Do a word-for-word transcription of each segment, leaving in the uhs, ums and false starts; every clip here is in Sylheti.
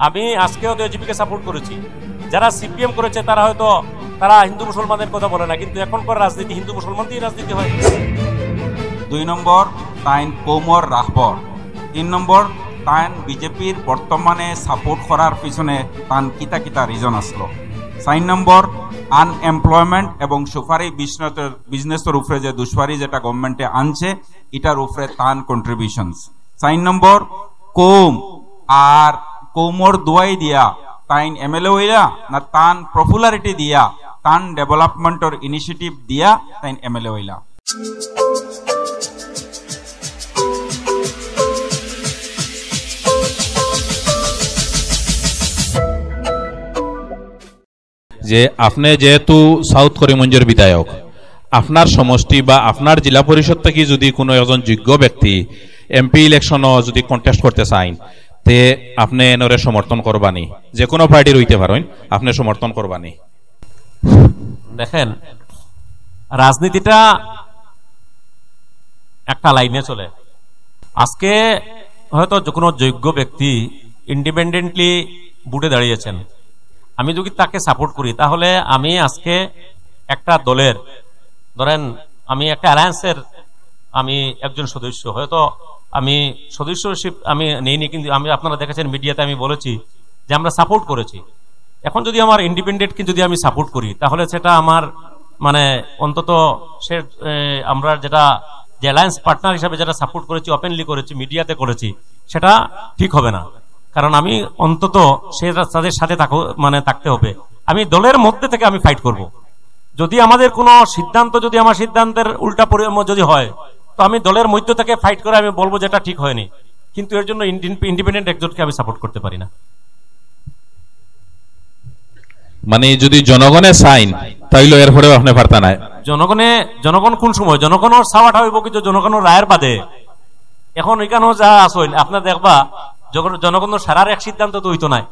আমি আজকেও তো এজিপিকে সাপোর্ট করেছি। যারা সিপিএম করেছে, তারা হয়তো, তারা হিন্দু মুসলমানের কথা বলে না, কিন্তু এখনকার রাজনীতি হিন্দু মুসলমান দিয়ে রাজনীতি হয়। দুই নম্বর, তাইন কৌমর রাহবর। তিন নম্বর, তাইন বিজেপির বর্তমানে সাপোর্ট করার পিছনে তান কিতা কিতা রিজন আসলো। চার নম্বর, আনএমপ্লয়মেন্ট এবং সুপারি বিজনেসের, বিজনেসের উপরে যে দুশারি যেটা গভর্নমেন্টে আনছে, এটার উপরে তান কন্ট্রিবিউশনস। চার নম্বর, কৌম আর কৌমর দুয়াই দিয়া তাইন এমএলএ হইলা, না তান পপুলারিটি দিয়া, তান ডেভেলপমেন্টর ইনিশিয়েটিভ দিয়া তাইন এমএলএ হইলা? যে আপনি যেহেতু সাউথ করিমগঞ্জের বিধায়ক, আপনার সমষ্টি বা আপনার জেলা পরিষদ থাকি যদি কোনো একজন যোগ্য ব্যক্তি এমপি ইলেকশনও যদি কন্টেস্ট করতে চাইন, তে আপনি এনরে সমর্থন করবানি? যে কোনো পার্টির হইতে পারেন, আপনি সমর্থন করবানি? দেখেন, রাজনীতিটা একটা লাইনে চলে। আজকে হয়তো যে কোনো যোগ্য ব্যক্তি ইন্ডিপেন্ডেন্টলি ভোটে দাঁড়িয়েছেন, আমি যদি তাকে সাপোর্ট করি, তাহলে আমি আজকে একটা দলের, ধরেন, আমি একটা অ্যালায়েন্সের আমি একজন সদস্য, হয়তো আমি সদস্যশিপ আমি নেইনি, কিন্তু আমি, আপনারা দেখেছেন মিডিয়াতে আমি বলেছি যে আমরা সাপোর্ট করেছি। এখন যদি আমার ইন্ডিপেন্ডেন্টকে যদি আমি সাপোর্ট করি, তাহলে সেটা আমার, মানে, অন্তত সে, এ, আমরা যেটা, যে অ্যালায়েন্স পার্টনার হিসাবে যেটা সাপোর্ট করেছি, ওপেনলি করেছি, মিডিয়াতে করেছি, সেটা ঠিক হবে না। কারণ আমি অন্তত সে তাদের সাথে থাকো, মানে, থাকতে হবে। আমি দলের মধ্যে থেকে আমি ফাইট করব। যদি আমাদের কোনো সিদ্ধান্ত, যদি আমার সিদ্ধান্তের উল্টা পরি-, যদি হয়, তো আমি দলের মধ্য থেকে ফাইট করে আমি বলবো যেটা ঠিক হয়নি, কিন্তু এর জন্য ইন্ডি-, ইন্ডিপেন্ডেন্ট একজনকে আমি সাপোর্ট করতে পারি না। মানে, যদি জনগণে চাইন, তাইলে এরপরেও আপনি পারতা নাই। জনগণে, জনগণ কোন সময়? জনগণের চাওয়াটা হইব কিন্তু জনগণের রায়ের বাদে। এখন এখানেও যা আসইল, আপনার দেখবা, যখন জনগণের সারার এক সিদ্ধান্ত তো হইতো নাই।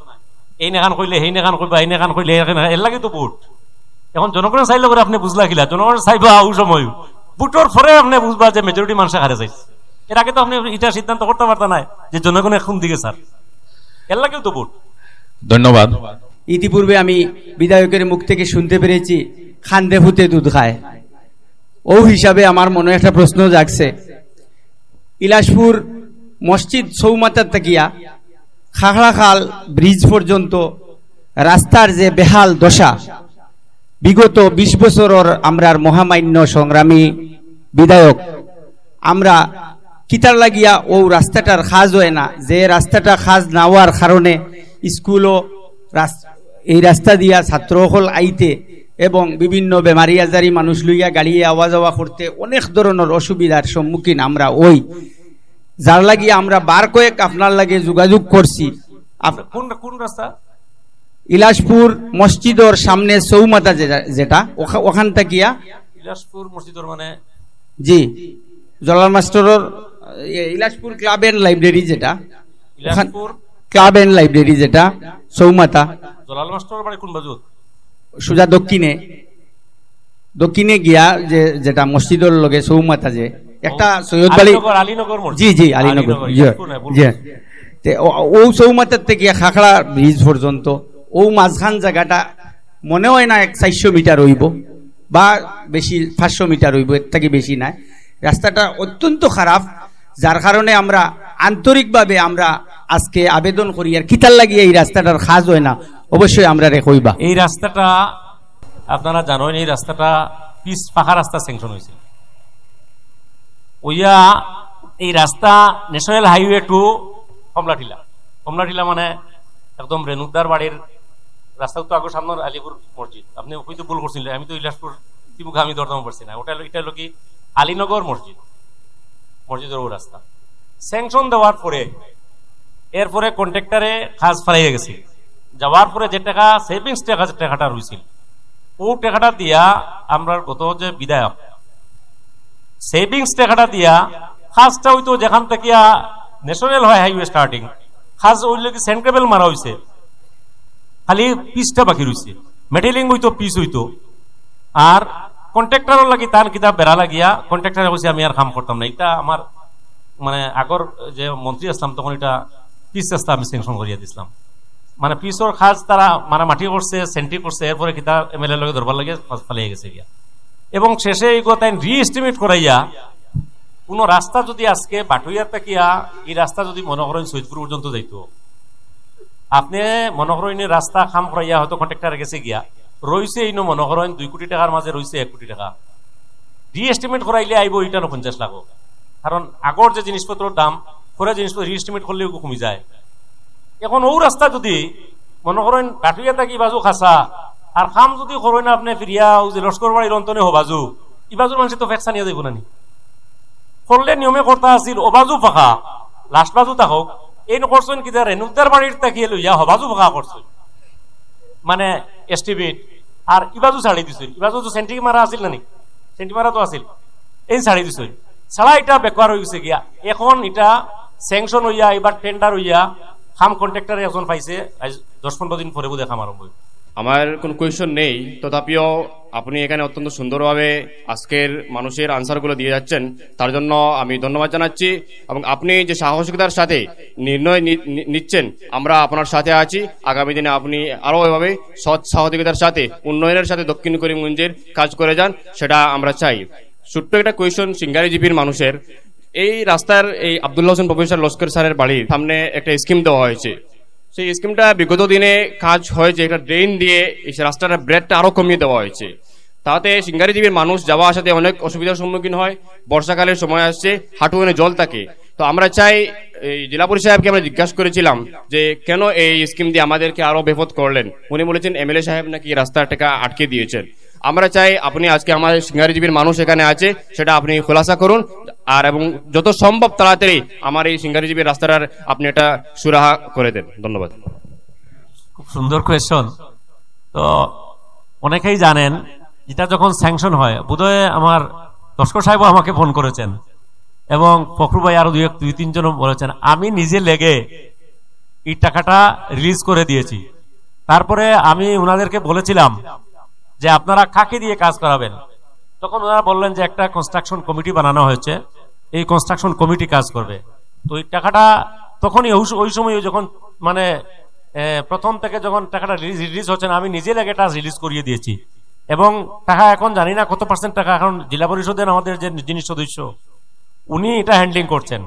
এই নেখান কইলে, হেই নেখান কইবা, এই নেখান কইলে, এই নেখান, এর লাগি তো ভোট। এখন জনগণে চাইলে করে আপনি বুঝলা কিলা, জনগণে চাইবা ও সময়, ভোটর পরে আপনি বুঝবা যে মেজরিটি মানুষে হারে চাইছে। এর আগে তো আপনি এটা সিদ্ধান্ত করতে পারতা নাই যে জনগণ এখন দিকে স্যার, এর লাগেও তো ভোট। ধন্যবাদ। ইতিপূর্বে আমি বিধায়কের মুখ থেকে শুনতে পেরেছি, "খান্দে ফুতে দুধ খায়।" ও হিসাবে আমার মনে একটা প্রশ্ন জাগছে, ইলাশপুর মসজিদ চৌমাথার থাকিয়া খাখড়াখাল ব্রিজ পর্যন্ত রাস্তার যে বেহাল দশা, বিগত বিশ বছরর আমরার মহামান্য সংগ্রামী বিধায়ক, আমরা কিতার লাগিয়া ও রাস্তাটার কাজ হয় না, যে রাস্তাটা কাজ না হওয়ার কারণে স্কুলও রাস-, এই রাস্তা দিয়া ছাত্র অকল আইতে এবং বিভিন্ন বেমারি আজারি মানুষ লইয়া গাড়িয়ে আওয়া যাওয়া করতে অনেক ধরনের অসুবিধার সম্মুখীন আমরা হই, যার লাগি আমরা বার কয়েক আপনার লাগে যোগাযোগ করছি। আপ-, কোন, কোন রাস্তা? ইলাশপুর মসজিদর সামনে চৌমাথা যেটা, যেটা ওখা-, ওখান থাকিয়া ইলাশপুর মসজিদর মানে? জি, জলাল মাস্টরর, এ, ইলাশপুর ক্লাব এন্ড লাইব্রেরি যেটা, ওখান ইলাশপুর? ক্লাব এন্ড লাইব্রেরি যেটা চৌমাথা। জলাল মাস্টরর বাড়ি কোন বাজুত? সোজা দক্ষিণে, দক্ষিণে গিয়া যে, যেটা মসজিদর লগে চৌমাথা যে একটা ও, সৈয়দ বাড়ি। আলীনগর, আলীনগর মসজিদ। জি, জি, আলীনগর, আলীনগর, জি, ইলাশপুর না, ভুল জি। বলছি। তে ও, ও চৌমাথার থেকে খাখড়া ব্রিজ পর্যন্ত ও মাঝখান জায়গাটা মনে হয় না এক চারশো মিটার হইব বা বেশি, পাঁচশো মিটার হইব, এর থেকে বেশি নাই। রাস্তাটা অত্যন্ত খারাপ, যার কারণে আমরা আন্তরিকভাবে আমরা আজকে আবেদন করি, আর কিতার লাগি এই রাস্তাটার কাজ হয় না, অবশ্যই আমরারে কইবা। এই রাস্তাটা আপনারা জানেন, এই রাস্তাটা পিচ পাকা রাস্তা স্যাংশন হয়েছিল। ওইয়া এই রাস্তা ন্যাশনাল হাইওয়ে টু কমলাটিলা। কমলাটিলা মানে একদম রেণুদার বাড়ির রাস্তা তো আগে সামনের আলীপুর মসজিদ। আপনি হয়তো ভুল করছিলেন, আমি তো ইলাশপুর তিমুখা আমি ধরতাম পারছি না। ওটা হলো, এটা হলো কি আলীনগর মসজিদ, মসজিদের ও রাস্তা স্যাংশন দেওয়ার পরে এরপরে কন্ট্রাক্টরে কাজ ফালাইয়া গেছে। যাওয়ার পরে যে টাকা সেভিংস টাকা, যে টাকাটা রইছিল, ও টাকাটা দিয়া আমরা গত যে বিধায়ক সেভিংস টাকাটা দিয়া কাজটা হইতো যেখান থেকে ন্যাশনাল হয় হাইওয়ে স্টার্টিং, কাজ ওই লোকে সেন্ট্রেবল মারা হইছে, খালি পিচটা বাকি রইছে, মেটেলিং হইতো, পিচ হইতো। আর কন্ট্রাক্টরর লাগি তান কিতা বেড়া লাগিয়া কন্ট্রাক্টরে কইছে, "আমি আর কাম করতাম না, এটা আমার, মানে, আগর যে মন্ত্রী আসলাম তখন এটা পিচ রাস্তা আমি স্যাংশন করিয়া দিছিলাম।" মানে পিছর কাজ তারা মারামারি করছে, সেন্টি করছে, এরপরে কিতা এমএলএ লগে দরবার লাগে ফালিয়ে গেছে গিয়া। এবং শেষে এই কথা রি এস্টিমেট করাইয়া কোনো রাস্তা যদি আজকে বাটুইয়া থাকিয়া এই রাস্তা যদি মনে করেন সৈয়দপুর পর্যন্ত যাইতো, আপনি মনে করেন এই রাস্তা কাম করাইয়া হয়তো কন্ট্রাক্টর গেছে গিয়া, রইছে ইনো মনে করেন দুই কোটি টাকার মাঝে রইছে এক কোটি টাকা। রি এস্টিমেট করাইলে আইবো ইটানো পঞ্চাশ লাখ। কারণ আগর যে জিনিসপত্রর দাম, পরে জিনিসপত্র রি এস্টিমেট করলে ওগু কমি যায়। এখন ও রাস্তা যদি মনে করেন বাটুইয়া থাকি বাজু খাসা, আর কাম যদি করেন আপনি ফিরিয়া ও যে লস্কর বাড়ির অন্তনে হবাজু, ই বাজুর মানুষে তো ফেকসা নিয়ে যাইব না নি? করলে নিয়মে করতা আছিল, ও বাজু ফাঁকা, লাস্ট বাজু থাকক। এই করছেন কি যে রেণুদার বাড়ির তাকিয়ে লইয়া হবাজু ফাঁকা করছেন, মানে এস্টিমেট, আর ইবাজু ছাড়ি দিছেন। ইবাজু তো সেন্টি মারা আছিল না নি? সেন্টি মারা তো আছিল, এই ছাড়ি দিছেন। ছাড়া এটা বেকার হয়ে গেছে গিয়া। এখন এটা স্যাংশন হইয়া, এবার টেন্ডার হইয়া, কাম কন্ট্রাক্টরে একজন পাইছে, আজ দশ পনেরো দিন পরে বোধহয় কাম আরম্ভ হইব। আমার কোনো কোয়েশ্চন নেই, তথাপিও আপনি এখানে অত্যন্ত সুন্দরভাবে আজকের মানুষের আনসারগুলো দিয়ে যাচ্ছেন, তার জন্য আমি ধন্যবাদ জানাচ্ছি। এবং আপনি যে সাহসিকতার সাথে নির্ণয় নি-, নি-, নিচ্ছেন, আমরা আপনার সাথে আছি। আগামী দিনে আপনি আরও এভাবে সৎ সাহসিকতার সাথে উন্নয়নের সাথে দক্ষিণ করিমগঞ্জের কাজ করে যান, সেটা আমরা চাই। ছোট্ট একটা কোয়েশ্চন সিঙ্গারিজীবীর মানুষের, এই রাস্তার এই আব্দুল্লাহ হোসেন প্রফেসর লস্কর স্যারের বাড়ির সামনে একটা স্কিম দেওয়া হয়েছে, সেই স্কিমটা বিগত দিনে কাজ হয়েছে, একটা ড্রেন দিয়ে এই রাস্তার ব্রেডটা আরো কমিয়ে দেওয়া হয়েছে। তাতে সিঙ্গারিজীবীর মানুষ যাওয়া আসাতে অনেক অসুবিধার সম্মুখীন হয়। বর্ষাকালের সময় আসছে, হাঁটু অনে জল থাকে। তো আমরা চাই, এই জেলা পরিষদ সাহেবকে আমরা জিজ্ঞাসা করেছিলাম যে কেন এই স্কিম দিয়ে আমাদেরকে আরো বেপথ করলেন। উনি বলেছেন এমএলএ সাহেব নাকি রাস্তার টাকা আটকে দিয়েছেন। আমরা চাই আপনি আজকে আমাদের সিঙ্গারিজীবীর মানুষ এখানে আছে, সেটা আপনি খোলাসা করুন, আর এবং যত সম্ভব তাড়াতাড়ি আমার এই সিঙ্গারিজীবীর রাস্তাটার আপনি একটা সুরাহা করে দেন। ধন্যবাদ। খুব সুন্দর কোয়েশ্চন। তো অনেকেই জানেন, এটা যখন স্যাংশন হয়, বোধহয় আমার লস্কর সাহেবও আমাকে ফোন করেছেন এবং ফখরু ভাই আরো দুই এক, দুই তিনজনও বলেছেন, আমি নিজে লেগে এই টাকাটা রিলিজ করে দিয়েছি। তারপরে আমি ওনাদেরকে বলেছিলাম যে আপনারা কাকে দিয়ে কাজ করাবেন, তখন ওনারা বললেন যে একটা কনস্ট্রাকশন কমিটি বানানো হয়েছে, এই কনস্ট্রাকশন কমিটি কাজ করবে। তো এই টাকাটা তখনই ওই স-, ওই সময় যখন মানে, এ, প্রথম থেকে যখন টাকাটা রিলিজ, রিলিজ হচ্ছে না, আমি নিজে লেগে এটা রিলিজ করিয়ে দিয়েছি। এবং টাকা এখন জানি না কত পার্সেন্ট টাকা এখন জেলা পরিষদের আমাদের যে যিনি সদস্য, উনি এটা হ্যান্ডলিং করছেন,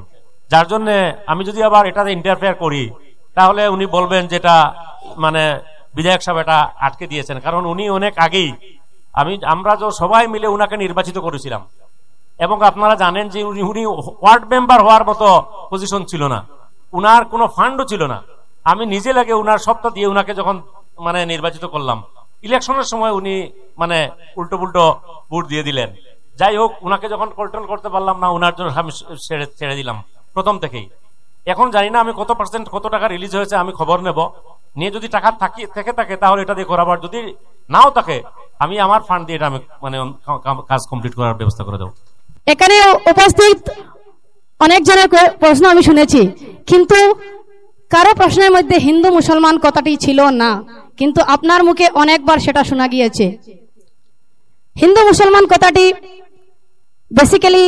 যার জন্য আমি যদি আবার এটাতে ইন্টারফেয়ার করি, তাহলে উনি বলবেন যে এটা মানে বিধায়ক সাহেব এটা আটকে দিয়েছেন, কারণ উনি অনেক আগেই আমি, আমরা যে সবাই মিলে উনাকে নির্বাচিত করেছিলাম। এবং আপনারা জানেন যে উনি, উনি ওয়ার্ড মেম্বার হওয়ার মতো পজিশন ছিল না, উনার কোনো ফান্ডও ছিল না। আমি নিজে লেগে উনার সবটা দিয়ে উনাকে যখন মানে নির্বাচিত করলাম, ইলেকশনের সময় উনি মানে উল্টো পুল্টো ভোট দিয়ে দিলেন। যাই হোক, উনাকে যখন কন্ট্রোল করতে পারলাম না, উনার জন্য আমি ছেড়ে, ছেড়ে দিলাম প্রথম থেকেই। এখন জানি না আমি কত পার্সেন্ট, কত টাকা রিলিজ হয়েছে, আমি খবর নেব, নিয়ে যদি টাকা থাকি, থেকে থাকে তাহলে এটা দিয়ে করাবার, যদি নাও থাকে আমি আমার ফান্ড দিয়ে এটা আমি মানে কাম, কাজ কমপ্লিট করার ব্যবস্থা করে দেবো। এখানে উপস্থিত অনেকজনের ক-, প্রশ্ন আমি শুনেছি, কিন্তু কারো প্রশ্নের মধ্যে হিন্দু মুসলমান কথাটি ছিল না, কিন্তু আপনার মুখে অনেকবার সেটা শোনা গিয়েছে। হিন্দু মুসলমান কথাটি বেসিক্যালি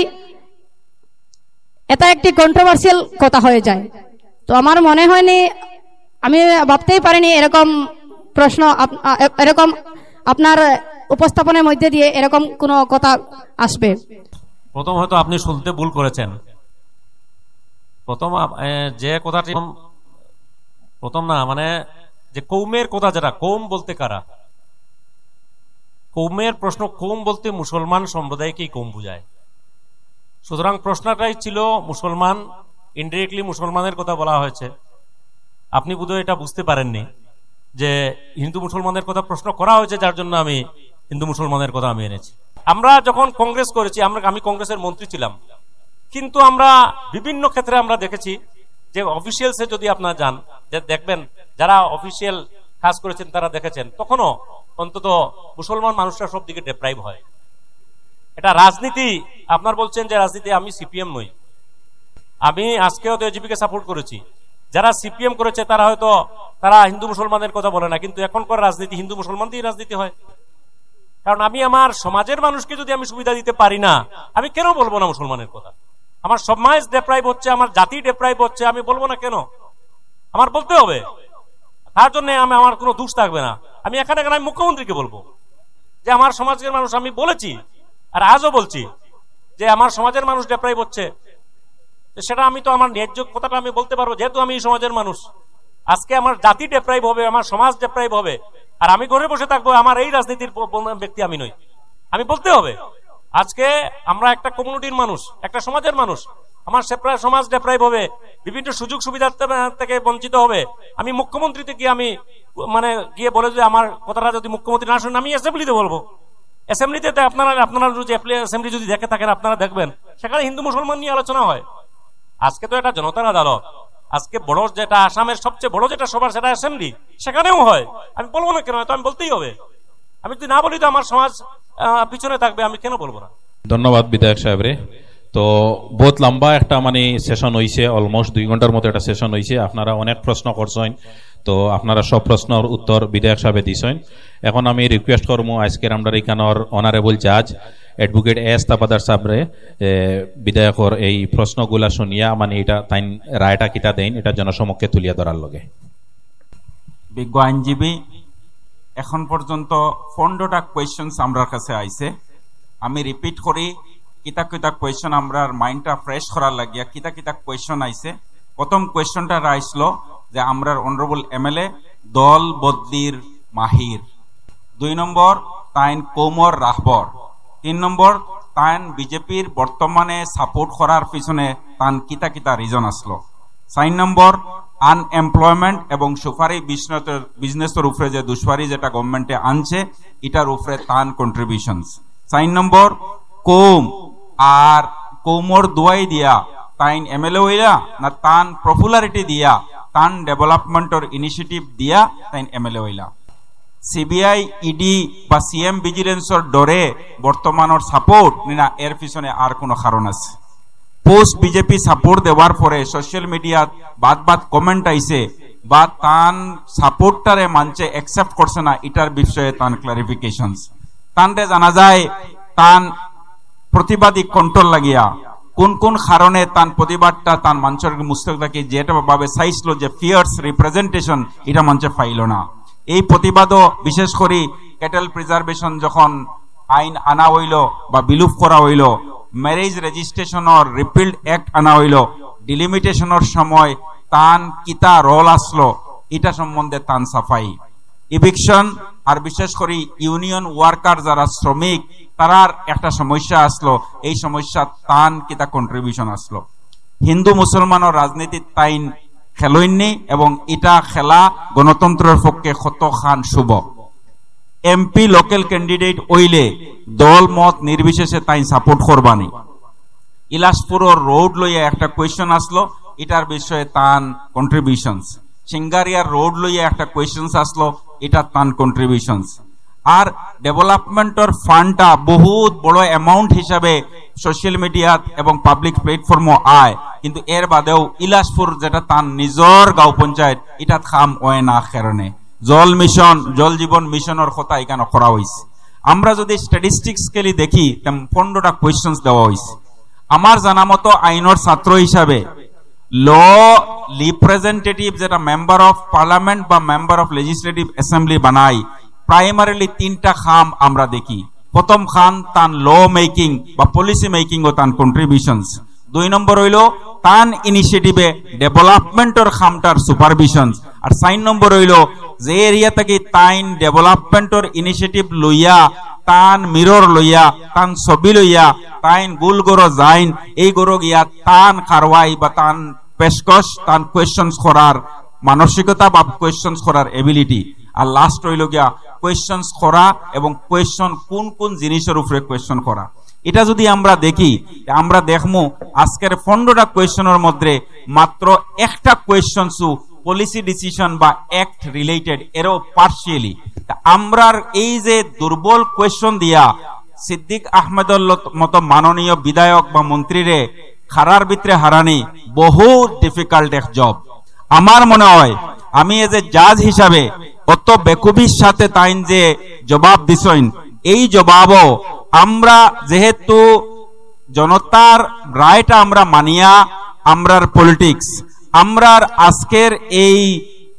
এটা একটি কন্ট্রোভার্সিয়াল কথা হয়ে যায়। তো আমার মনে হয়নি, আমি ভাবতেই পারিনি এরকম প্রশ্ন আপ-, আ, এ-, এরকম আপনার উপস্থাপনের মধ্যে দিয়ে এরকম কোনো কথা আসবে। প্রথম হয়তো আপনি শুনতে ভুল করেছেন। প্রথম আপ-, এ, যে কথাটি প্রথম না, মানে, যে কৌমের কথা, যেটা কৌম বলতে কারা, কৌমের প্রশ্ন, কৌম বলতে মুসলমান সম্প্রদায়কেই কৌম বুঝায়। সুতরাং প্রশ্নটাই ছিল মুসলমান, ইনডিরেক্টলি মুসলমানের কথা বলা হয়েছে। আপনি বোধহয় এটা বুঝতে পারেননি যে হিন্দু মুসলমানের কথা প্রশ্ন করা হয়েছে, যার জন্য আমি হিন্দু মুসলমানের কথা আমি এনেছি। আমরা যখন কংগ্রেস করেছি, আমরা, আমি কংগ্রেসের মন্ত্রী ছিলাম, কিন্তু আমরা বিভিন্ন ক্ষেত্রে আমরা দেখেছি যে অফিসিয়ালসে যদি আপনারা যান, যে দেখবেন যারা অফিসিয়াল কাজ করেছেন তারা দেখেছেন, তখনও অন্তত মুসলমান মানুষরা সব দিকে ডেপ্রাইভ হয়। এটা রাজনীতি, আপনার বলছেন যে রাজনীতি, আমি সিপিএম নই। আমি আজকেও তো এজিপিকে সাপোর্ট করেছি। যারা সিপিএম করেছে তারা হয়তো, তারা হিন্দু মুসলমানের কথা বলে না, কিন্তু এখনকার রাজনীতি হিন্দু মুসলমান দিয়ে রাজনীতি হয়। কারণ আমি আমার সমাজের মানুষকে যদি আমি সুবিধা দিতে পারি না, আমি কেন বলবো না মুসলমানের কথা? আমার সমাজ ডেপ্রাইভ হচ্ছে, আমার জাতি ডেপ্রাইভ হচ্ছে, আমি বলবো না কেন? আমার বলতে হবে। তার জন্য আমি, আমার কোনো দোষ থাকবে না। আমি এখানে এখানে আমি মুখ্যমন্ত্রীকে বলবো যে আমার সমাজের মানুষ, আমি বলেছি আর আজও বলছি যে আমার সমাজের মানুষ ডেপ্রাইভ হচ্ছে, তো সেটা আমি তো আমার ন্যায্য কথাটা আমি বলতে পারবো, যেহেতু আমি এই সমাজের মানুষ। আজকে আমার জাতি ডেপ্রাইভ হবে, আমার সমাজ ডেপ্রাইভ হবে, আর আমি ঘরে বসে থাকবো, আমার এই রাজনীতির ব-, ব-, ব্যক্তি আমি নই। আমি বলতে হবে, আজকে আমরা একটা কমিউনিটির মানুষ, একটা সমাজের মানুষ, আমার সেপ্রা-, সমাজ ডেপ্রাইভ হবে, বিভিন্ন সুযোগ সুবিধা তে-, থেকে বঞ্চিত হবে। আমি মুখ্যমন্ত্রীতে গিয়ে আমি মানে গিয়ে বলে যে আমার কথাটা যদি মুখ্যমন্ত্রী না শুনেন, আমি অ্যাসেম্বলিতে বলবো। অ্যাসেম্বলিতে তো আপনারা, আপনারা যদি অ্যাপ্লি-, অ্যাসেম্বলি যদি দেখে থাকেন, আপনারা দেখবেন সেখানে হিন্দু মুসলমান নিয়ে আলোচনা হয়। আজকে তো এটা জনতার আদালত, আজকে বড় যেটা আসামের সবচেয়ে বড় যেটা সভা সেটা অ্যাসেম্বলি, সেখানেও হয়। আমি বলবো না কেন, তো আমি বলতেই হবে। আমি যদি না বলি তো আমার সমাজ আহ, পিছনে থাকবে, আমি কেন বলবো না? ধন্যবাদ বিধায়ক সাহেবরে। তো বহুত লম্বা একটা মানে সেশন হইছে, অলমোস্ট দুই ঘন্টার মতো একটা সেশন হইছে। আপনারা অনেক প্রশ্ন করছেন, তো আপনারা সব প্রশ্নর উত্তর বিধায়ক সাহেবে দিছেন। এখন আমি রিকোয়েস্ট করমু আজকের আমরার ইখানর অনারেবল জাজ অ্যাডভোকেট এস তাপাদার সাহেবরে, এ, বিধায়কর এই প্রশ্নগুলা শুনিয়া মানে এটা তাইন রায়টা কিতা দেইন, এটা জনসমক্ষে তুলিয়া ধরার লগে। বিজ্ঞ আইনজীবী, এখন পর্যন্ত পনেরোটা কোয়েশ্চেন্স আমরার কাছে আইছে। আমি রিপিট করি, কিতা কিতা কোয়েশ্চেন, আমরার মাইন্ডটা ফ্রেশ করার লাগিয়া কিতা কিতা কোয়েশ্চেন আইছে। প্রথম কোয়েশ্চেনটা আইসলো যে আমরার অনারেবল এমএলএ দল বদলির মাহির। দুই নম্বর, তাইন কৌমর রাহবর। তিন নম্বর, তাইন বিজেপির বর্তমানে সাপোর্ট করার পিছনে তান কিতা কিতা রিজন আসলো। চার নম্বর, আনএমপ্লয়মেন্ট এবং সুপারি বিজনেসর, বিজনেসর উপরে যে দুশারি যেটা গভর্নমেন্টে আনছে, এটার উপরে তান কন্ট্রিবিউশনস। চার নম্বর, কৌম আর কৌমর দুয়াই দিয়া তাইন এমএলএ হইলা, না তান পপুলারিটি দিয়া, তান ডেভেলপমেন্টর ইনিশিয়েটিভ দিয়া তাইন এমএলএ হইলা। সিবিআই, ইডি বা সিএম ভিজিলেন্সর ডরে বর্তমানর সাপোর্ট নি, না এর পিছনে আর কোনো কারণ আছে? পোস্ট বিজেপি সাপোর্ট দেওয়ার পরে সোশ্যাল মিডিয়াত বাদ বাদ কমেন্ট আইছে বা তান সাপোর্টটারে মানছে অ্যাকসেপ্ট করছে না, এটার বিষয়ে তান ক্লারিফিকেশনস। তানরে জানা যায় তান প্রতিবাদী কণ্ঠর লাগিয়া কোন কোন কারণে তান প্রতিবাদটা তান মানষর মুস্তক থাকি যেটা ভাবে চাইছিল যে ফিয়ার্স রিপ্রেজেন্টেশন এটা মানষে পাইল না। এই প্রতিবাদও বিশেষ করি ক্যাটেল প্রিজার্ভেশন যখন আইন আনা হইল বা বিলুপ করা হইল, ম্যারেজ রেজিস্ট্রেশনর রিপিল্ড অ্যাক্ট আনা হইল, ডিলিমিটেশনর সময় তান কিতা রোল আসলো, এটা সম্বন্ধে তান সাফাই। ইভিকশন আর বিশেষ করি ইউনিয়ন ওয়ার্কার যারা শ্রমিক, তারার একটা সমস্যা আসলো, এই সমস্যা তান কিতা কন্ট্রিবিউশন আসলো। হিন্দু মুসলমানর রাজনীতিত তাইন খেলইননি এবং এটা খেলা গণতন্ত্রের পক্ষে কতখান শুভ। এমপি লোকাল ক্যান্ডিডেট অইলে দল মত নির্বিশেষে তাইন সাপোর্ট করবানি। ইলাসপুরর রোড লইয়া একটা কোয়েশ্চন আসলো, এটার বিষয়ে তান কন্ট্রিবিউশনস। সিঙ্গারিয়ার রোড লইয়া একটা কোয়েশ্চনস আসলো, এটা তান কন্ট্রিবিউশনস। আর ডেভেলপমেন্টর ফান্ডটা বহুত বড় অ্যামাউন্ট হিসাবে সোশ্যাল মিডিয়াত এবং পাবলিক প্ল্যাটফর্মও আয়, কিন্তু এর বাদেও ইলাসপুর যেটা তান নিজর গাঁও পঞ্চায়েত, এটাত কাম হয় না কারণে জল মিশন, জল জীবন মিশনর কথা এখানে করা হইছে। আমরা যদি স্ট্যাটিস্টিক্সক্যালি দেখি, তেমন পনেরোটা কোয়েশ্চেন্স দেওয়া হইছে। আমার জানা মতো আইনর ছাত্র হিসাবে ল রিপ্রেজেন্টেটিভ যেটা মেম্বার অফ পার্লামেন্ট বা মেম্বার অফ লেজিসলেটিভ অ্যাসেম্বলি বানাই, প্রাইমারিলি তিনটা কাম আমরা দেখি। প্রথম কাম তান ল মেকিং বা পলিসি মেকিং ও তান কন্ট্রিবিউশনস। দুই নম্বর হইল তান ইনিশিয়েটিভে ডেভেলপমেন্টর কামটার সুপারভিশন। আর চার নম্বর হইল যে এরিয়া থাকি তাইন ডেভেলপমেন্টর ইনিশিয়েটিভ লইয়া, তান মিরর লইয়া, তান ছবি লইয়া, তাইন গুল গরো যাইন, এই গরো গিয়া তান কারওয়াই বা তান পেশকশ, তান কোয়েশ্চেন্স করার মানসিকতা বা কোয়েশ্চেন্স করার এবিলিটি। আর লাস্ট হইল গিয়া কোয়েশ্চেন্স করা এবং কোয়েশ্চন কোন কোন জিনিসের উপরে কোয়েশ্চন করা। এটা যদি আমরা দেখি, তে আমরা দেখমু আজকের পনেরোটা কোয়েশ্চনের মধ্যে মাত্র একটা কোয়েশ্চন সু পলিসি ডিসিশন বা অ্যাক্ট রিলেটেড, এরও পার্শিয়ালি। তা আমরার এই যে দুর্বল কোয়েশ্চন দিয়া সিদ্দিক আহমেদর লত-, মতো মাননীয় বিধায়ক বা মন্ত্রীরে খারার ভিতরে হারানি বহুত ডিফিকাল্ট এক জব। আমার মনে হয় আমি এজ এ জাজ হিসাবে অত বেকুবির সাথে তাইন যে জবাব দিছইন, এই জবাবও আমরা যেহেতু জনতার রায়টা আমরা মানিয়া, আমরার পলিটিক্স, আমরার আজকের এই,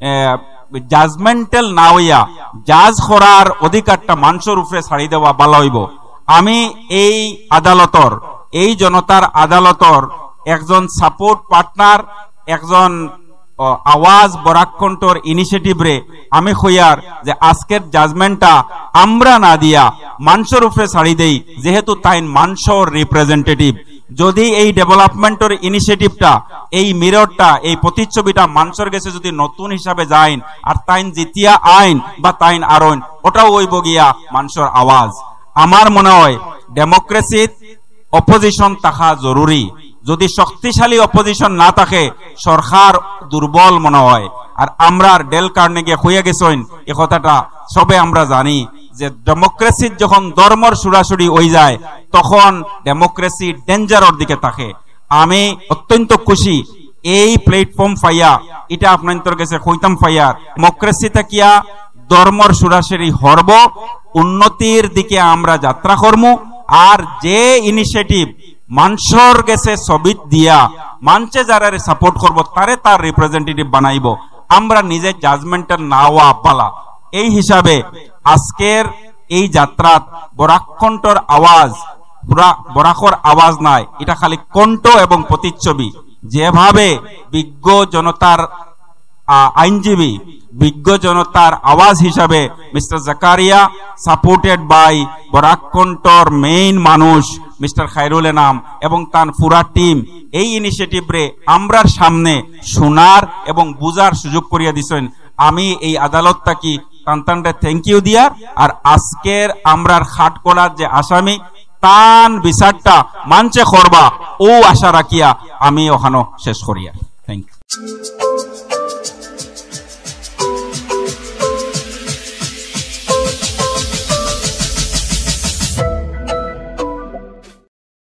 আহ, Judgmental না অইয়া judge করার অধিকারটা মানষর উপরে ছাড়ি দেওয়া ভালা অইবো। আমি এই আদালতর, এই জনতার আদালতর একজন support partner, একজন, অ, আওয়াজ বরাক কণ্ঠর initiative রে আমি কইয়ার যে আজকের judgment টা আমরা না দিয়া মানষর উপরে ছাড়ি দেই, যেহেতু তাইন মানষর representative। যদি এই development র initiative টা, এই mirror টা, এই প্রতিচ্ছবিটা মানষর গেছে যদি নতুন হিসাবে যাইন, আর তাইন জিতিয়া আইন বা তাইন আরইন, ওটাও অইবো গিয়া মানষর আওয়াজ। আমার মনে হয় democracy ত opposition থাকা জরুরি। যদি শক্তিশালী opposition না থাকে, সরকার দুর্বল মনে হয়। আর আমরার ডেল কার্নেগিয়ে কইয়া গেছইন, এ কথাটা সবে আমরা জানি যে democracy ত যখন ধর্মর সুরাসুরি অই যায়, তখন democracy danger র দিকে থাকে। আমি অত্যন্ত খুশি এই platform পাইয়া, এটা আপনাইন্তর গেছে কইতাম পাইয়ার, democracy থাকিয়া ধর্মর সুরাসুরি হরব, উন্নতির দিকে আমরা যাত্রা করমু। আর যে initiative মানষর গেছে ছবিত দিয়া মানষে যারারে support করব, তারে তার representative বানাইব। আমরা নিজে judgmental না অওয়া ভালা। এই হিসাবে আজকের এই যাত্রাত বরাক কণ্ঠর আওয়াজ, পুরা বরাকর আওয়াজ নায়, এটা খালি কণ্ঠ এবং প্রতিচ্ছবি। যেভাবে বিজ্ঞ জনতার, আ, আইনজীবী, বিজ্ঞ জনতার আওয়াজ হিসাবে মিস্টার জাকারিয়া, supported by বরাক কণ্ঠর main মানুষ মিস্টার খায়রুল এনাম এবং তান পুরা team এই initiative রে আমরার সামনে শোনার এবং বুঝার সুযোগ করিয়া দিছইন। আমি এই আদালত থাকি তান তানরে thank you দিয়ার, আর আজকের আমরার খাটকলার যে আসামি, তান বিচারটা মানষে করবা, ও আশা রাখিয়া আমি ওখানো শেষ করিয়ার। Thank you।